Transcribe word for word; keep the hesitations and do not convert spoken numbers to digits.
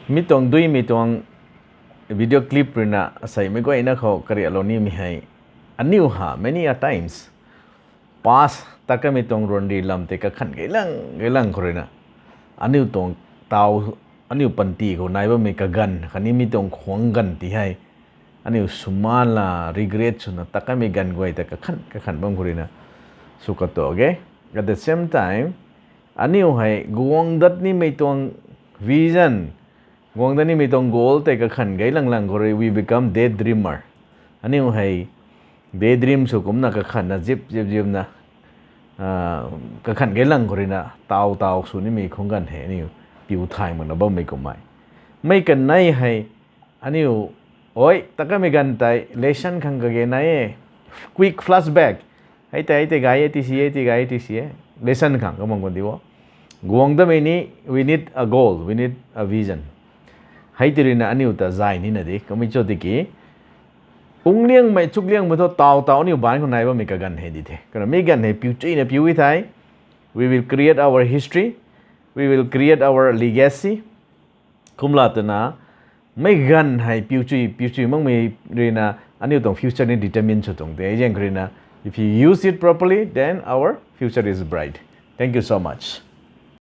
Mi tuang duimei tuang video clip ruina aseimei guayna khou karialou nimei hei, aniu ha many a times past ta kamei tuang ruanri lam tei kakhan gaylang gaylang khou ruina aniu tuang taw, aniu panty khou nai bammei kaganv khatni mi tuang khuang ganv ti hei aniu swmaan la regret swna ta kamei ganv guay ta kakhan kakhan bam khou ruina sw katuak e. At the same time, aniu hei guang dat nimei tuang vision, guang dat nimei tuang goal tei kakhan gaylang lang khou rui we become daydreamer. Aniu hei daydream sw kumcna kakhanna zip zip zipna kakhan gaylang khou ruina taw taw sw nimei khuang ganv hei aniu piu thay makna bammei kummei. Mei kanei hei aniu, oi, ta kamei ganv tei lesson khang kage nai e, quick flashback. Hei tei, hei tei gay e, ti si e, ti gay e, ti si e. Lesson khang kamang kan di o. Guang damei ni, we need a goal, we need a vision. Hei ti ruina aniu ta zay nina di, kamei cho tiki ungliangmei, chukliangmei thu taw taw aniu baanc khou nai bammei kaganv hei di the. Kana mi ganv hei piu chuina piu e thei, we will create our history, we will create our legacy. Kumla twna, mei ganv hei piu chui, piu chui makmei ruina aniu tuang future ni determine sw tuang te. Zaeng khou ruina, if you use it properly, then our future is bright. Thank you so much.